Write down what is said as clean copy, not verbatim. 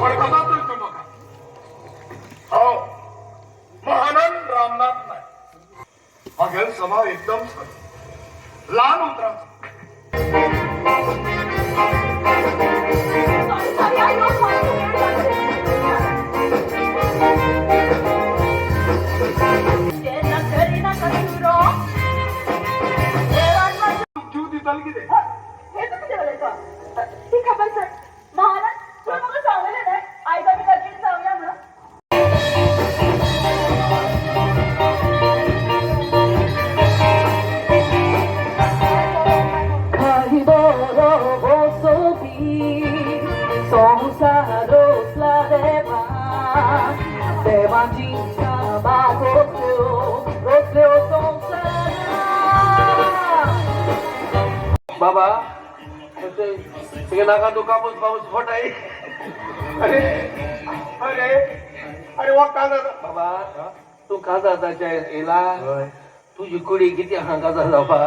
पण कसा तुमचं मग हो महानंद रामनाथ नाही मग स्वभाव एकदम सरळ लहान उतरांचा. जीव दिताल कितें? हे तूं कितें उलयता? ती खबर सर महाराज, तुवें म्हाका सांगलेलें न्हय आयज आमी लगीन जावया म्हणून. काही बरो बसोपी संवसार रचला देवा, देवाची बागोतल्यो रचल्यो संवसार. बाबा, ते नाका तो कापूस पाऊस फोट आहे. अरे अरे अरे वा काजा. बाबा, तू काजा जायच्या येला तुझी कुडी किती हा काजा जावपा.